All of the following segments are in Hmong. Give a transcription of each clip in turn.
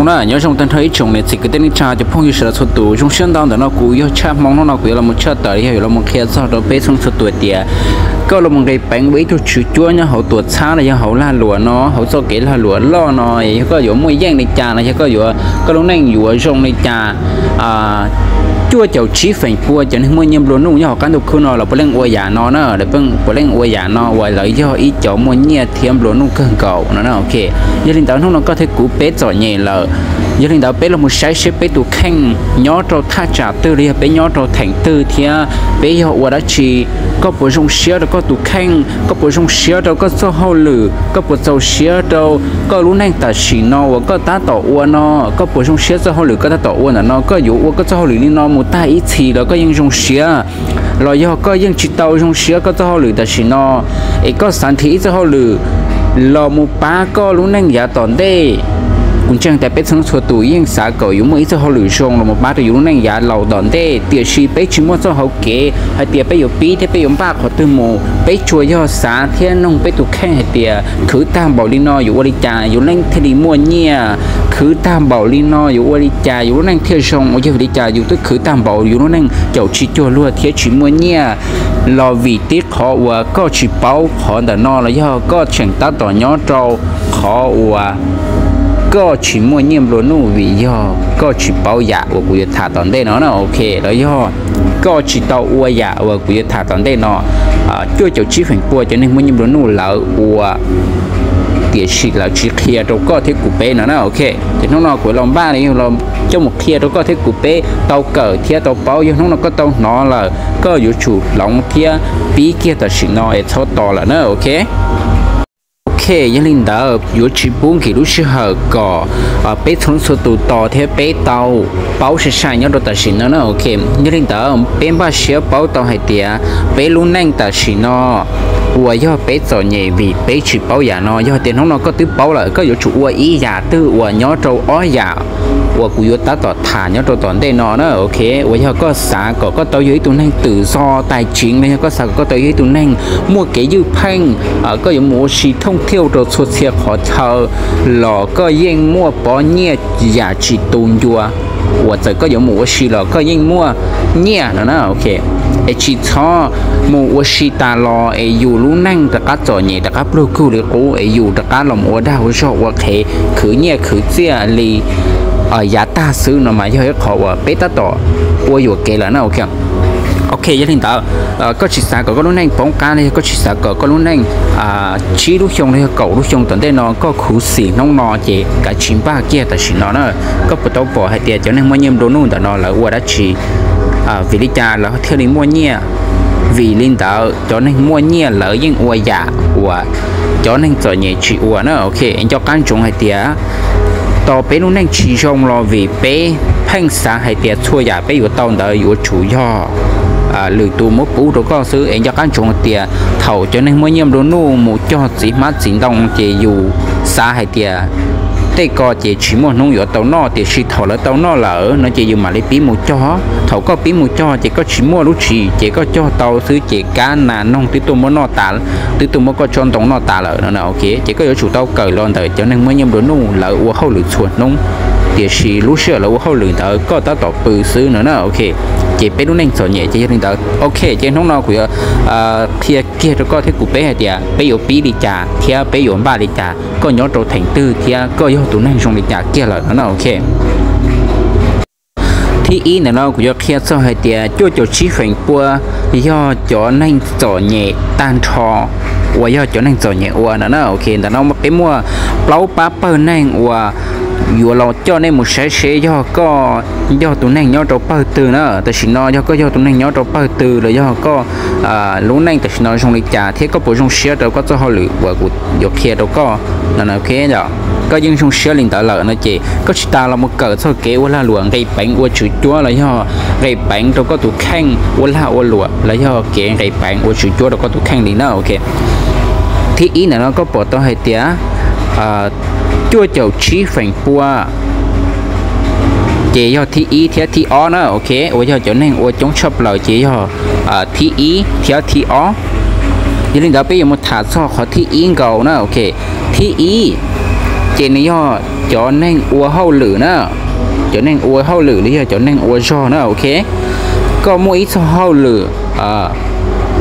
Nyob zoo tag nrho ib tsoom niam txiv kwv tij neej tsa cov phooj ywg sawv daws txhua tus, zoo siab ntau ntawm no kuv yog Tshaj Hmoo. Hnub no kuv yuav los mus tshaj tawm los yog yuav los mus qhia txog rau peb txhua txhua tus tias koj los mus nqis peev ua ib tug tswv cuab nyob hauv tuam txhab los yog hauv lag luam no, hauv txoj kev lag luam loj no, yog koj yuav muaj yeej li cas no, yog koj yuav, koj lub neej yuav zoo li cas. Cuaj caum tsib feem pua cov neeg muaj nyiaj nplua nuj nyob hauv qab ntuj khwb no los puav leej ua yam no na, puav leej ua yam no uas lawv yog ib cov muaj nyiaj thiab nplua nuj kawg nkaus no na. Ok, yog li ntawd hnub no koj thiab kuv peb txom nyem lawm, yog li ntawd peb los mus saib seb peb tus kheej nyob rau thaj tsam twg los yog peb nyob rau theem twg thiab peb yog ua dab tsi. Koj puas zoo siab rau koj tus kheej? Koj puas zoo siab rau koj txoj hauj lwm? Koj puas txaus siab rau koj lub neej tam sim no uas koj tab tom ua no? Koj puas zoo siab txoj hauj lwm koj tab tom ua ntawm no? Koj yuav ua koj txoj hauj lwm li no mus tag ib txhis los koj yeej zoo siab, los yog koj yeej tsis tau zoo siab koj txoj hauj lwm tam sim no, es koj xav nrhiav ib txoj hauj lwm los mus pab koj lub neej yav tom ntej? Kuv ntseeg tias peb txhua txhua tus yeej xav kom yuav muaj ib txoj hauj lwm zoo los mus pab rau yus lub neej yav laus tom ntej, tiam sis peb tsis muaj txoj hauv kev hais tias peb yuav pib thiab peb yuav npaj qhov twg mus. Peb tsuas yog xav thiab noog peb tus kheej hais tias khwv tag npaum li no yuav ua li cas yus lub neej thiaj li muaj nyiaj, khwv tag npaum li no yuav ua li cas yus lub neej thiaj zoo, uas yog vim li cas yus twb khwv tag npaum yus lub neej caum tsis cuag luag thiab tsis muaj nyiaj, los vim tib qhov uas koj tsis paub qhov ntawm no los yog koj tseem tab tom nyob rau qhov uas koj tsis muaj nyiaj nplua nuj vim yog koj tsis paub yam uas kuv yuav tham tom ntej no na. Ok, los yog koj tsis tau ua yam uas kuv yuav tham tom ntej no. Cuaj caum tsib feem pua cov neeg muaj nyiaj nplua nuj lawv ua, tiam sis lawv tsis qhia rau koj thiab kuv peb no na. Ok, ces hnub no kuv los npaj li los coj mus qhia rau koj thiab kuv peb tau kawm thiab tau paub. Yog hnub no koj tau hnov lawm, koj yuav tsum hloov thiab pib kiag tam sim no es txhob tos lawm na. Ok, ok, yog li ntawd yuav tsis pub nkim lub sij hawm kom peb txhua txhua tus tos thiab peb tau paub sai sai nyob rau tam sim no na. Ok, yog li ntawd peb npaj siab paub tau hais tias peb lub neej tam sim no uas yog peb txom nyem vim peb tsis paub yam no. Yog tias hnub no koj twb paub lawm, koj yuav tsum ua ib yam twg uas nyob rau ob yam uas kuv yuav tab tom tham nyob rau tom ntej no na. Ok, uas yog koj xav kom koj tau yog ib tug neeg twm zog tais tsev los yog koj xav kom koj tau yog ib tug neeg muaj kev ywj pheej, koj yuav mus ua si thooj thiaj rau txhua txhia qhov chaw los koj yeej muaj pob nyiaj yam tsis tu ncua, uas txawm koj yuav mus ua si los koj yeej muaj nyiaj no na. Ok, es tsis txhob mus ua si tas los es yus lub neej rov qab txom nyem rov qab pluag kug li qub es yus rov qab los ua dag ua zog ua qhev khwv nyiaj khwv txiaj li yav tag xwb no mas yog ib qhov uas peb tab tom ua yuam kev lawm na. Ok, ok, yog li ntawd koj tsis xav kom koj lub neej poob qab los yog koj tsis xav kom koj lub neej tsib lub xyoo los yog kaum lub xyoo tom ntej no koj khuv xim hnub no ces kav tsij npaj kiag tam sim no na. Koj puas tau pom hais tias cov neeg muaj nyiaj nplua nuj ntawm no lawv ua dab tsi? Vim li cas lawv thiaj li muaj nyiaj? Vim li ntawd cov neeg muaj nyiaj lawv yeej ua yam uas cov neeg txom nyem tsis ua na. Ok, es nco qab ntsoov hais tias tos peb lub neej tsis zoo los vim peb pheej xav hais tias txhua yam peb yuav tau ntawd yuav tsum yog lwm tus muab pub rau koj xwb. Es nco qab ntsoov hais tias thaum cov neeg muaj nyiaj nplua nuj mus cog txiv hmab txiv ntoo ces yus xav hais tias tej ko ces tsis muaj hnub yuav tau noj, tiam sis thaum lawv tau noj lawm no ces yus mam li pib mus cog. Thaum koj pib mus cog ces koj tsis muaj lub tsis ces koj cog tau xwb ces kab nas noog twb tuaj muab noj tas, twb tuaj muab koj tsob ntoo noj tas lawm no na. Ok, ces koj yuav tsum tau kawm los ntawm cov neeg muaj nyiaj nplua nuj lawv ua hauj lwm txhua hnub, tiam sis lub sij hawm lawv ua hauj lwm ntawd koj tab tom pw xwb no na. Ok, ces peb lub neej txom nyem ces yog li ntawd. Ok, ces hnub no kuv yuav qhia kiag rau koj thiab kuv peb hais tias peb yuav pib li cas thiab peb yuav npaj li cas, koj nyob rau theem twg thiab koj yog tus neeg zoo li cas kiag lawm no na. Ok, thib ib ntawm no kuv yuav qhia txog hais tias cuaj caum tsib feem pua yog cov neeg txom nyem tag nrho uas yog cov neeg txom nyem ua no na. Ok, ntawm no peb muaj plaub pab pawg neeg uas yuav los coj nej mus saib seb yog koj yog tus neeg nyob rau pawg twg na. Tam sim no yog koj yog tus neeg nyob rau pawg twg los yog koj lub neej tam sim no zoo li cas thiab koj puas zoo siab rau koj txoj hauj lwm uas kuv yuav qhia rau koj no. Koj yeej zoo siab li ntawd lawm no ces koj tsis tas los mus kawm txog kev ua lag luam nqis peev ua tswv cuab los yog nqis peev rau koj tus kheej ua lag ua luam los yog kev nqis peev ua tswv cuab rau koj tus kheej li na. Ok, thib ib ntawm no koj pom tau hais tias cuaj caum tsib feem pua ces yog thib ib thiab thib ob na. Ok, uas yog cov neeg ua coob tshaj plaws ces yog thib ib thiab thib ob. Yog li ntawd peb yuav mus tham txog qhov thib ib nkaus na. Ok, thib ib ces nws yog cov neeg ua hauj lwm na, cov neeg ua hauj lwm los yog cov neeg ua zog na, ok. Koj muaj ib txoj hauj lwm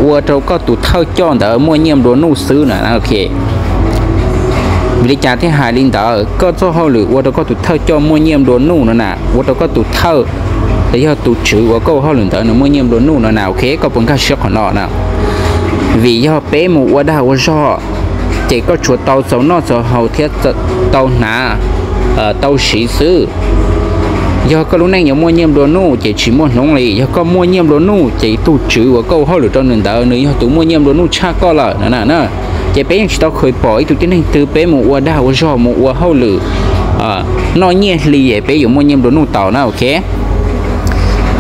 ua rau koj tus thawj coj ntawd muaj nyiaj nplua nuj xwb na, ok. Vim li cas thiaj hais li ntawd? Koj txoj hauj lwm ua rau koj tus thawj coj muaj nyiaj nplua nuj no na, ua rau koj tus thawj los yog tus tswv uas koj ua hauj lwm ntawd nws muaj nyiaj nplua nuj no na, ok. Koj puas nkag siab qhov no na? Vim yog peb mus ua dag ua zog, ces koj tsuas tau txaus noj txaus haus thiab tau hnav tau siv xwb. Yog koj lub neej yuav muaj nyiaj nplua nuj ces tsis muaj hnub li. Yog koj muaj nyiaj nplua nuj ces tus tswv uas koj ua hauj lwm rau nws ntawd nws yog tus muaj nyiaj nplua nuj tshaj koj lawm no na. Ces peb yeej tsis tau kheev pom ib tug tib neeg twg peb mus ua dag ua zog mus ua hauj lwm noj nyiaj hli es peb yuav muaj nyiaj nplua nuj tau na, ok.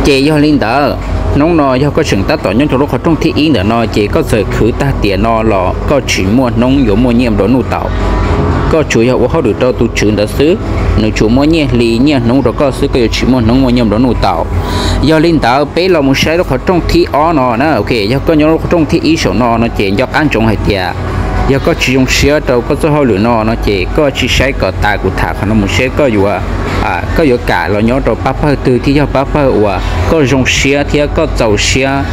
Ces yog li ntawd, hnub no yog koj tseem tab tom nyob rau lub qhov rooj thib ib ntawm no ces koj txawm khwv tag tiam no los koj tsis muaj hnub yuav muaj nyiaj nplua nuj tau. Koj tsuas yog ua hauj lwm rau tus tswv ntawd xwb, nws tsuas muab nyiaj hli nyiaj hnub rau koj xwb, koj yuav tsis muaj hnub muaj nyiaj nplua nuj tau. Yog li ntawd peb los mus saib lub qhov rooj thib ob no na, ok. Yog koj nyob lub qhov rooj thib ib saum no no ces nco qab ntsoov hais tias yog koj tsis zoo siab rau koj txoj hauj lwm no no ces koj sim saib kom tas kuv tham qhov no mus seb koj yuav koj yuav kam los nyob rau pab pawg twg thiab yog pab pawg uas koj zoo siab thiab koj txaus siab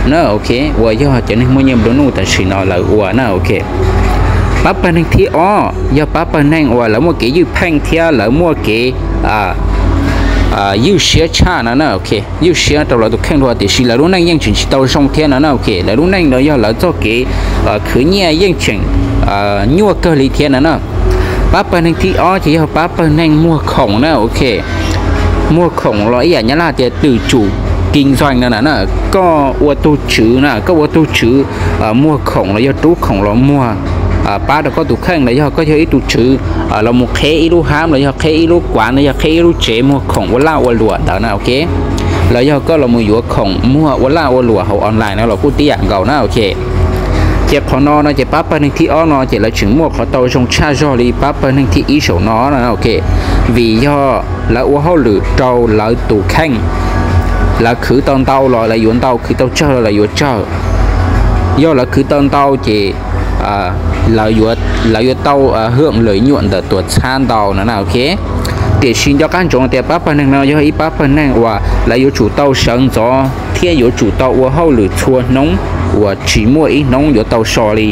na, ok. Uas yog cov neeg muaj nyiaj nplua nuj tam sim no lawv ua na, ok. Pab pawg neeg thib ob yog pab pawg neeg uas lawv muaj kev ywj pheej thiab lawv muaj kev ywj siab tshaj no na, ok. Ywj siab rau lawv tus kheej dua tiam sis lawv lub neej yeej tseem tsis tau zoo thiab no na, ok. Lawv lub neej los yog lawv txoj kev khwv nyiaj yeej tseem nyuaj kawg li thiab no na. Pab pawg neeg thib ob ces yog pab pawg neeg muag khoom na, ok. Muag khoom los ib yam nyab laj tias twm tsum kis ntxoes no na. Koj ua tug tswv na, koj ua tug tswv muag khoom los yog rub khoom los muag pab rau koj tus kheej los yog koj yog ib tug tswv los mus qheb ib lub hab los yog qheb ib lub kuav los yog qheb ib lub tsev muag khoom ua laj ua luam ntawd na, ok. Los yog koj los mus yuav khoom muag ua laj ua luam hauv online no los kuj tib yam nkaus na, ok. Ces qhov no no ces pab pawg neeg thib ob no ces lawv tseem muaj qhov tau zoo tshaj zog li pab pawg neeg thib ib saum no no, ok. Vim yog lawv ua hauj lwm rau lawv tus kheej. Lawv khwv tau ntau los lawv yuav ntau, khwv tau tsawg los lawv yuav tsawg. Yog lawv khwv tau ntau ces lawv yuav tau hwm lwm nyuam ntawm tuam txhab ntau no na, ok. Tiam sis nco qab ntsoov tias pab pawg neeg no yog ib pab pawg neeg uas lawv yuav tsum tau sawv ntxov thiab yuav tsum tau ua hauj lwm txhua hnub uas tsis muaj ib hnub yuav tau so li.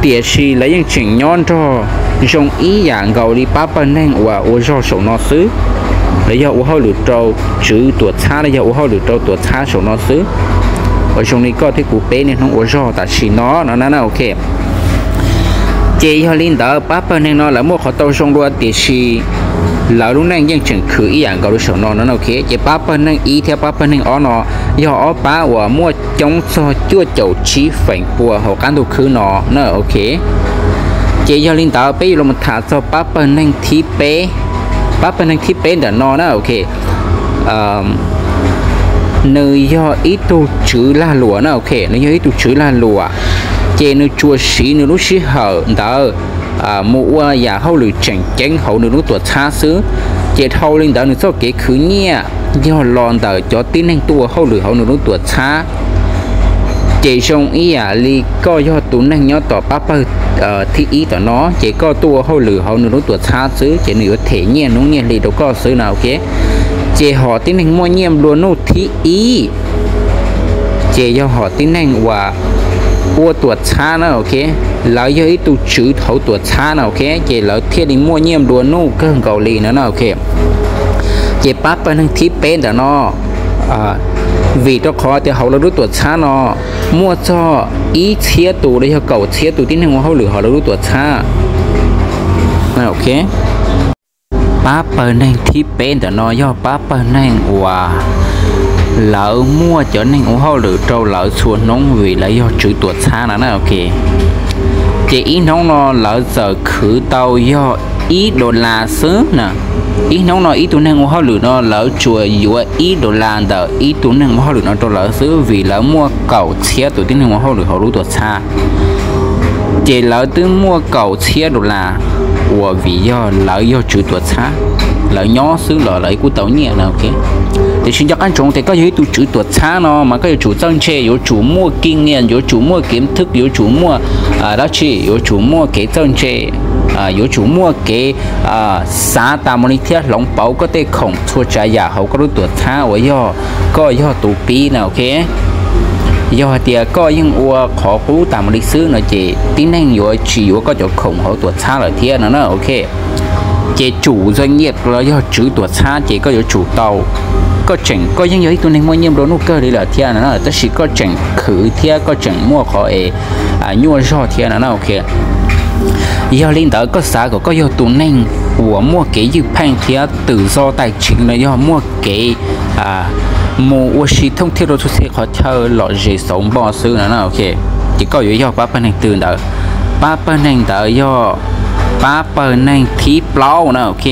Tiam sis lawv yeej tseem nyob nrog zoo ib yam nkaus li pab pawg neeg uas ua zog saum no xwb, los yog ua hauj lwm rau tswv tuam txhab los yog ua hauj lwm rau tuam txhab saum no xwb, uas zoo li koj thiab kuv peb niaj hnub ua zog tam sim no no na, ok. Ces yog li ntawd pab pawg neeg no lawv muaj qhov tau zoo dua tiam sis lawv lub neej yeej tseem khwv ib yam nkaus li saum no no, ok. Ces pab pawg neeg ib thiab pab pawg neeg ob no yog ob pab uas muaj coob txog cuaj caum tsib feem pua hauv qab ntuj khwb no na, ok. Ces yog li ntawd peb yuav los tham txog pab pawg neeg thib peb. Pab pawg neeg thib peb ntawm no na, ok. Nws yog ib tug tswv lag luam na, ok. Nws yog ib tug tswv lag luam, ces nws tsuas siv nws lub sij hawm ntawd mus ua yam hauj lwm tseem ceeb hauv nws lub tuam txhab xwb. Ces dhau li ntawd nws txoj kev khwv nyiaj yog los ntawm cov tib neeg tuaj ua hauj lwm hauv nws lub tuam txhab. Ces zoo ib yam li koj yog tus neeg nyob tom pab pawg thib ib tom no, ces koj tuaj ua hauj lwm hauv nws lub tuam txhab xwb, ces nws yuav them nyiaj hnub nyiaj hli rau koj xwb na, ok. Ces hom tib neeg muaj nyiaj nplua nuj thib ib ces yog hom tib neeg uas ua tuam txhab na, ok. Lawv yog ib tug tswv hauv tuam txhab na, ok. Ces lawv thiaj li muaj nyiaj nplua nuj kawg nkaus li no na, ok. Ces pab pawg neeg thib peb ntawm no, vim rau qhov tias hauv lawv lub tuam txhab no muaj txog ib txhiab tus los yog kaum txhiab tus tib neeg ua hauj lwm hauv lawv lub tuam txhab. Pab pawg neeg thib peb ntawm no yog pab pawg neeg uas lawv muaj cov neeg ua hauj lwm rau lawv txhua hnub vim lawv yog tswv tuam txhab no na, ok. Ces ib hnub no lawv txawm khwv tau yog ib dollar xwb na. Ib hnub no ib tug neeg ua hauj lwm no lawv tsuas yuav ib dollar ntawm ib tug neeg ua hauj lwm no rau lawv xwb vim lawv muaj kaum txhiab tus tib neeg ua hauj lwm hauv lub tuam txhab. Ces lawv twb muaj kaum txhiab dollar uas vim yog lawv yog tswv tuam txhab, lawv nyob xwb los lawv kuj tau nyiaj na, ok. Tiam sis nco qab ntsoov tias koj yog ib tug tswv tuam txhab no mas koj yuav tsum txawj ntse, yuav tsum muaj kinh nghiệm, yuav tsum muaj kiến thức, yuav tsum muaj dab tsi, yuav tsum muaj kev txawj ntse yuav tsum muaj kev xav tas mus li thiab hloov pauv koj tej khoom txhua tsav yam hauv koj lub tuam txhab uas yog koj yog tus pib na, ok. Yog hais tias koj yeej ua qhov qub tas mus li xwb no ces tib neeg yuav tsis yuav koj cov khoom hauv tuam txhab lawm thiab no na, ok. Ces tsum zoj nyiaj los yog tswv tuam txhab ces koj yuav tsum tau, koj tseem, koj yeej yog ib tug neeg muaj nyiaj nplua nuj kawg li lawm thiab no na, tab sis koj tseem khwv thiab koj tseem muaj qhov es nyuaj zog thiab no na, ok. Yog li ntawd koj xav kom koj yog tus neeg uas muaj kev ywj pheej thiab twm zoj taij tsev no yog muaj kev mus ua si thooj thiab rau txhua txhia qhov chaw lom zem xauv npoj xwb no na, ok. Ces koj yuav yog pab pawg neeg twg ntawd? Pab pawg neeg ntawd yog pab pawg neeg thib plaub na, ok.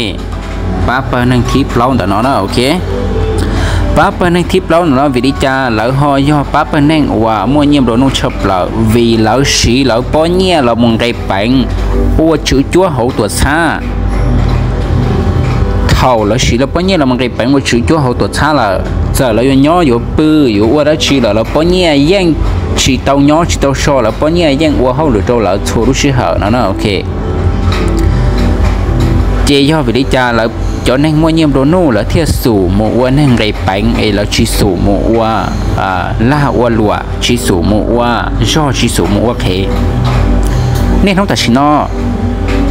Pab pawg neeg thib plaub ntawm no na, ok. Pab pawg neeg thib plaub ntawm no vim li cas lawv ho yog pab pawg neeg uas muaj nyiaj nplua nuj tshaj plaws? Vim lawv siv lawv pob nyiaj los mus nqis peev ua tswv cuab hauv tuam txhab. Thaum lawv siv lawv pob nyiaj los mus nqis peev ua tswv cuab hauv tuam txhab lawm, txawm lawv yuav nyob yuav pw yuav ua dab tsi lawm, lawv pob nyiaj yeej tsis tau nyob tsis tau so, lawv pob nyiaj yeej ua hauj lwm rau lawv txhua lub sij hawm no na, ok. Ces yog vim li cas lawv cov neeg muaj nyiaj nplua nuj lawv thiaj xum mus ua neeg nqis peev es lawv tsis xum mus ua lag ua luam, tsis xum mus ua zog, tsis xum mus ua qhev? Niaj hnub tam sim no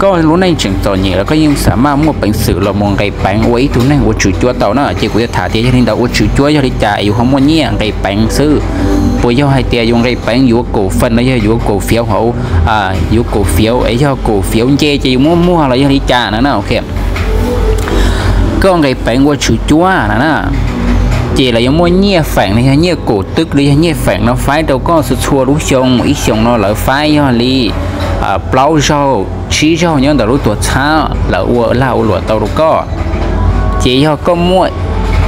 koj lub neej tseem txom nyem los koj yeej xav maj muaj peev xwm los mus nqis peev ua ib tug neeg ua tswv cuab tau na. Ces kuv yuav tham tias yog li ntawd ua tswv cuab yog li cas es yus ho muaj nyiaj nqis peev xwb? Puas yog hais tias yus nqis peev yuav kaum feem los yog yuav kaum fiav hauv, yuav kaum fiav es yog kaum fiav nce ces yus muab muag los yog li cas no na, ok. Koj nqis peev ua tswv cuab na, ces lawv yuav muaj nyiaj feem los yog nyiaj kaum twb los yog nyiaj feem no faib rau koj txhua txhua lub xyoo. Ib xyoos no lawv faib yog li plaub zaug tsib zaug nyob ntawm lub tuam txhab lawv ua lag ua luam tau rau koj. Ces yog koj muaj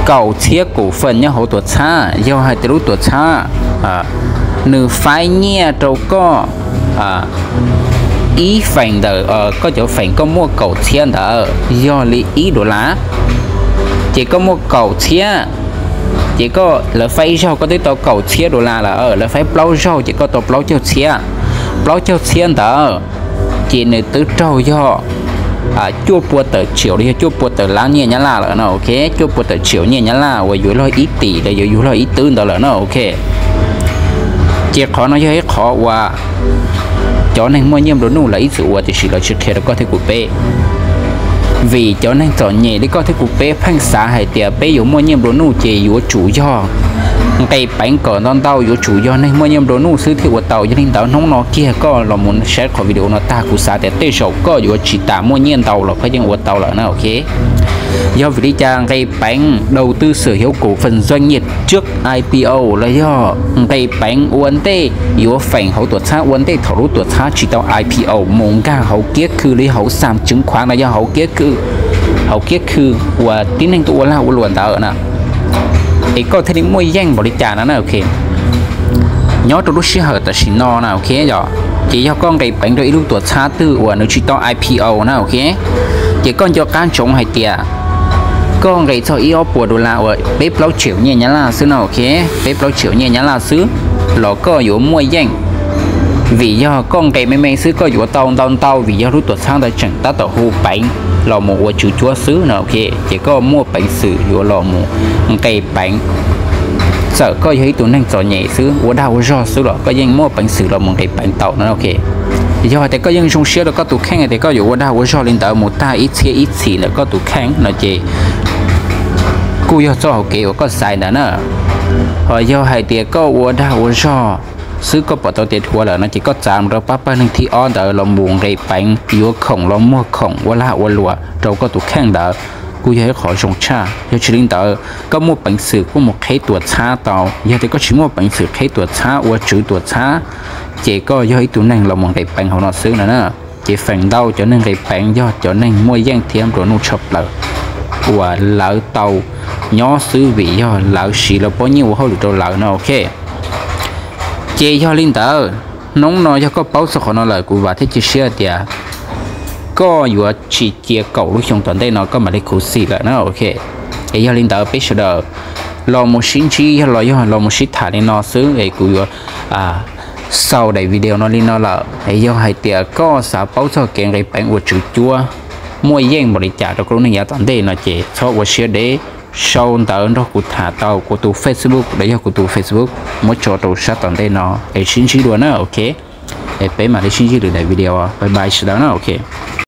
kaum txhiab kaum feem nyob hauv tuam txhab, yog hais tias lub tuam txhab nws faib nyiaj rau koj ib feem ntawm koj cov feem koj muaj kaum txhiab ntawd yog li ib dollar, ces koj muaj kaum txhiab, ces koj, lawv faib ib zaug koj twb tau kaum txhiab dollar lawm, lawv faib plaub zaug ces koj tau plaub caug txhiab. Plaub caug txhiab ntawd ces nws twb raug yog cuaj pua tawm tsiaum los yog cuaj pua tawm lab nyiaj Nyab Laj lawm no, ok. Cuaj pua tawm tsiaum nyiaj Nyab Laj uas yuav luag ib tim los yuav luag ib twb ntawd lawm no, ok. Ces qhov no yog ib qhov uas cov neeg muaj nyiaj nplua nuj lawv ib txwm ua tiam sis lawv tsis qhia rau koj thiab kuv peb. Vim cov neeg txom nyem li koj thiab kuv peb pheej xav hais tias peb yuav muaj nyiaj nplua nuj ces yuav tsum yog nqis peev kom ntau ntau, yuav tsum yog neeg muaj nyiaj nplua nuj xwb thiaj ua tau. Yog li ntawd hnub no kiag koj los mus saib qhov video no tag kuv xav tias tej zaum koj yuav tsis tas muaj nyiaj ntau los koj yeej ua tau lawm na, ok. Yog vim li cas nqis peev đầu tư sở hữu cổ phần doanh nghiệp trước I P O los yog nqis peev ua ntej yuav feem hauv tuam txhab ua ntej thaum lub tuam txhab tsis tau I P O mus nkag hauv kiab khw los yog hauv sàn chứng khoán los yog hauv kiab khw, hauv kiab khw uas tib neeg tuaj ua lag ua luam ntawd na, es koj thiaj li muaj yeej npaum li cas no na, ok. Nyob rau lub sij hawm tam sim no na, ok, yog ces yog koj nqis peev rau ib lub tuam txhab twg uas nws tsis tau I P O na, ok, ces koj nco qab ntsoov hais tias koj nqis txog ib ob puas dollar uas peb plaub triệu nyiaj Nyab Laj xwb no, ok, peb plaub triệu nyiaj Nyab Laj xwb los koj yuav muaj yeej. Vim yog koj nqis me me xwb koj yuav tau ntau ntau vim yog lub tuam txhab ntawd tseem tab tom hu peev los mus ua tswv cuab xwb no, ok, ces koj muaj peev xwm yuav los mus nqis peev. Txawm koj yog ib tug neeg txom nyem xwb ua dag ua zog xwb los koj yeej muaj peev xwm los mus nqis peev tau no, ok. Yog hais tias koj yeej zoo siab rau koj tus kheej hais tias koj yuav ua dag ua zog li ntawd mus tag ib txhiab ib txhis ntawm koj tus kheej no ces kuj yog txoj hauv kev uas koj xaiv ntawd na. Ho yog hais tias koj ua dag ua zog xwb koj pom tau tias dhuav lawm no ces koj txav mus rau pab pawg neeg thib ob ntawd los mus nqis peev yuav khoom los muag khoom ua lag ua luam rau koj tus kheej ntawd kuj yog ib qhov zoo tshaj. Yog tsis li ntawd koj muaj peev xwm kuj mus qheb tuam txhab tau, yog tias koj tsis muaj peev xwm qheb tuam txhab ua tswv tuam txhab ces koj yog ib tug neeg los mus nqis peev hauv no xwb no na. Ces feem ntau cov neeg nqis peev yog cov neeg muaj yeej thiab nplua nuj tshaj plaws uas lawv tau nyob xwb vim yog lawv siv lawv pob nyiaj ua hauj lwm rau lawv no, ok. Ces yog li ntawd hnub no yog koj paub txog qhov no lawm kuv vam thiab cia siab tias koj yuav tsis cia kaum lub xyoo tom ntej no koj mam li khuv xim lawm na, ok. Es yog li ntawd peb sawv daws los mus sib ntsib yog los yog los mus sib tham li no xwb es kuv yuav xaus daim video no li no lawm. Es yog hais tias koj xav paub txog kev nqis peev uas tswv cuab muaj yeej npaum li cas rau koj lub neej yav tom ntej no ces txhob ua siab deb, sau ntawv nrog kuv tham tau kuv tus Facebook, los yog kuv tus Facebook muab tso rau sab tom ntej no, es sib ntsib dua na, ok. Es peb mam li sib ntsib lwm daim video, bye bye sawv daws na, ok.